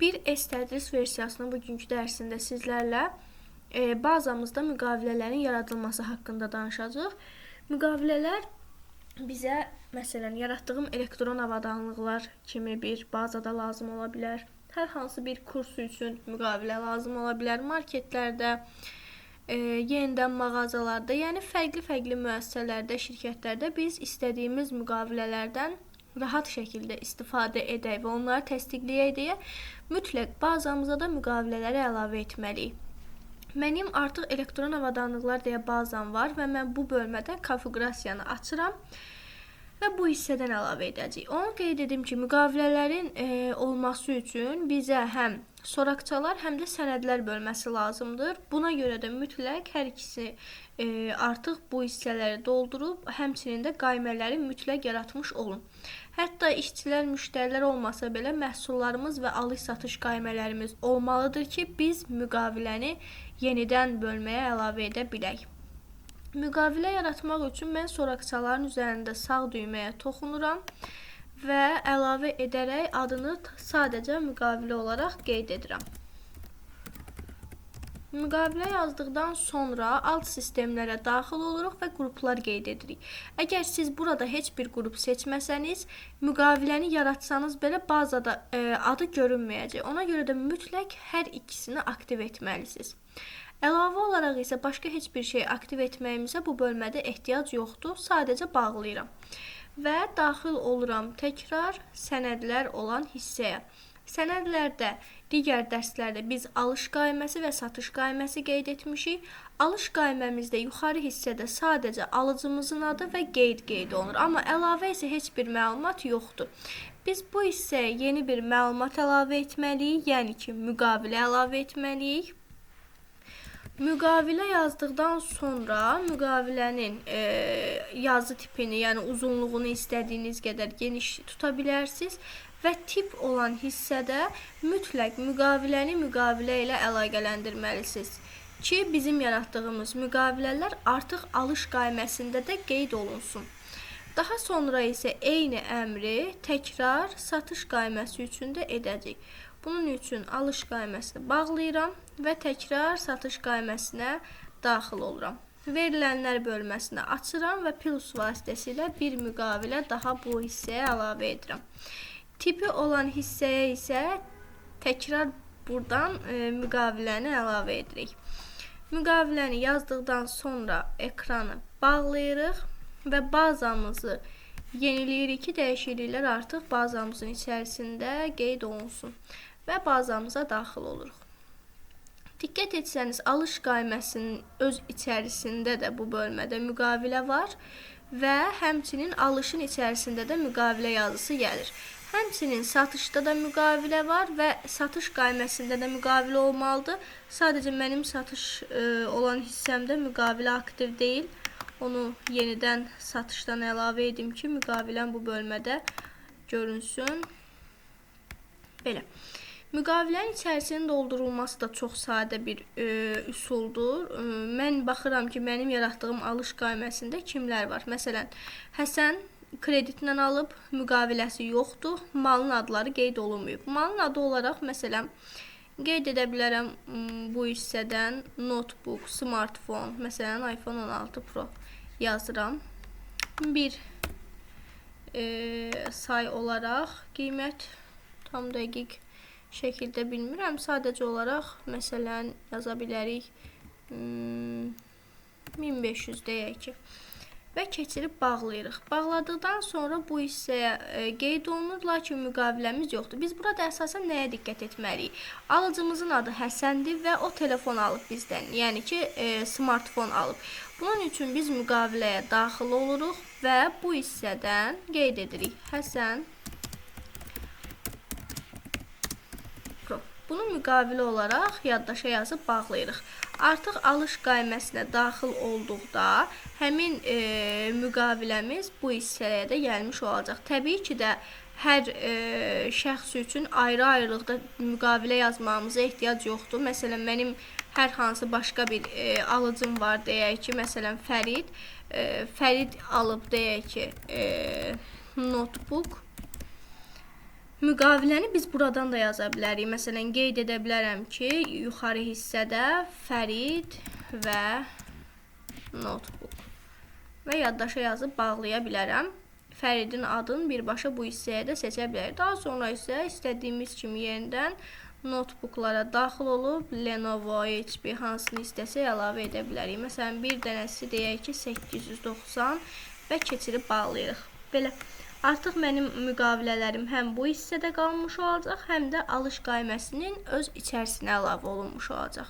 Bir S tədris versiyasının bugünkü dərsində sizlərlə bazamızda müqavilələrin yaradılması haqqında danışacağıq. Müqavilələr bizə, məsələn, yaratdığım elektron avadanlıqlar kimi bir bazada lazım ola bilər. Hər hansı bir kurs üçün müqavilə lazım ola bilər. Marketlərdə, yenidən mağazalarda, yəni fərqli-fərqli müəssisələrdə, şirkətlərdə biz istədiyimiz müqavilələrdən rahat şəkildə istifadə edək və onları təsdiqləyək deyə mütləq bazamıza da müqavilələri əlavə etməliyik. Mənim artıq elektron avadanlıqlar deyə bazam var və mən bu bölmədə konfiqurasiyanı açıram və bu hissədən əlavə edəcəyik. Onu qeyd edim ki, müqavilələrin olması üçün bizə həm soraqçalar, həm də sənədlər bölməsi lazımdır. Buna görə də mütləq hər ikisi artıq bu hissələri doldurub, həmçinin də qaymələri mütləq yaratmış olun. Hətta işçilər, müştərilər olmasa belə məhsullarımız və alış-satış qaymələrimiz olmalıdır ki, biz müqaviləni yenidən bölməyə əlavə edə bilək. Müqavilə yaratmaq üçün mən soraqçaların üzərində sağ düyməyə toxunuram və əlavə edərək adını sadəcə müqavilə olaraq qeyd edirəm. Müqavilə yazdıqdan sonra alt sistemlərə daxil oluruq və qruplar qeyd edirik. Əgər siz burada heç bir qrup seçməsəniz, müqaviləni yaratsanız belə bazada adı görünməyəcək. Ona görə də mütləq hər ikisini aktiv etməlisiniz. Əlavə olaraq isə başqa heç bir şey aktiv etməyimizə bu bölmədə ehtiyac yoxdur. Sadəcə bağlayıram və daxil oluram təkrar sənədlər olan hissəyə. Sənədlərdə digər dərslərdə biz alış qayməsi və satış qayməsi qeyd etmişik. Alış qayməmizdə yuxarı hissədə sadəcə alıcımızın adı və qeyd qeyd olunur. Amma əlavə isə heç bir məlumat yoxdur. Biz bu hissəyə yeni bir məlumat əlavə etməliyik, yəni ki, müqavilə əlavə etməliyik. Müqavilə yazdıqdan sonra müqavilənin yazı tipini, yəni uzunluğunu istədiyiniz qədər geniş tuta bilərsiniz və tip olan hissədə mütləq müqaviləni müqavilə ilə əlaqələndirməlisiniz ki, bizim yaratdığımız müqavilələr artıq alış qayməsində də qeyd olunsun. Daha sonra isə eyni əmri təkrar satış qayməsi üçün də edəcəyik. Bunun üçün alış qayməsini bağlayıram və təkrar satış qayməsinə daxil oluram. Verilənlər bölməsini açıram və plus vasitəsilə bir müqavilə daha bu hissəyə əlavə edirəm. Tipi olan hissəyə isə təkrar buradan müqaviləni əlavə edirik. Müqaviləni yazdıqdan sonra ekranı bağlayırıq və bazamızı yeniləyirik ki, dəyişikliklər artıq bazamızın içərisində qeyd olunsun və bazamıza daxil oluruq. Diqqət etsəniz, alış qayməsinin öz içərisində də bu bölmədə müqavilə var və həmçinin alışın içərisində də müqavilə yazısı gəlir. Həmçinin satışda da müqavilə var və satış qayməsində də müqavilə olmalıdır. Sadəcə mənim satış olan hissəmdə müqavilə aktiv deyil. Onu yenidən satışdan əlavə edim ki, müqaviləm bu bölmədə görünsün. Belə. Müqavilənin içərisinin doldurulması da çox sadə bir üsuldur. Mən baxıram ki, mənim yaratdığım alış qayməsində kimlər var? Məsələn, Həsən kreditlə alıb, müqaviləsi yoxdur, malın adları qeyd olunmayıb. Malın adı olaraq, məsələn, qeyd edə bilərəm bu hissədən notebook, smartphone, məsələn, iPhone 16 Pro yazıram. Bir say olaraq qiymət tam dəqiq şəkildə bilmirəm. Sadəcə olaraq, məsələn, yaza bilərik 1500 deyək ki və keçirib bağlayırıq. Bağladıqdan sonra bu hissəyə qeyd olunur, lakin müqaviləmiz yoxdur. Biz burada əsasən nəyə diqqət etməliyik? Alıcımızın adı Həsəndir və o telefon alıb bizdən, yəni ki, smartphone alıb. Bunun üçün biz müqaviləyə daxil oluruq və bu hissədən qeyd edirik. Həsən Pro. Bunu müqavilə olaraq yaddaşa yazıb bağlayırıq. Artıq alış qayməsinə daxil olduqda həmin müqaviləmiz bu hissəyə də gəlmiş olacaq. Təbii ki də hər şəxs üçün ayrı-ayrılıqda müqavilə yazmağımıza ehtiyac yoxdur. Məsələn, mənim hər hansı başqa bir alıcım var deyək ki, məsələn, Fərid. Fərid alıb deyək ki, notebook. Müqaviləni biz buradan da yaza bilərik. Məsələn, qeyd edə bilərəm ki, yuxarı hissədə Fərid və notebook və yaddaşa yazıb bağlaya bilərəm. Fəridin adını birbaşa bu hissəyə də seçə bilərik. Daha sonra isə istədiyimiz kimi yenidən notebooklara daxil olub Lenovo, HP hansını istəsək əlavə edə bilərik. Məsələn, bir dənəsi deyək ki, 890 və keçirib bağlayırıq. Belə. Artıq mənim müqavilələrim həm bu hissədə qalmış olacaq, həm də alış qayməsinin öz içərisinə əlavə olunmuş olacaq.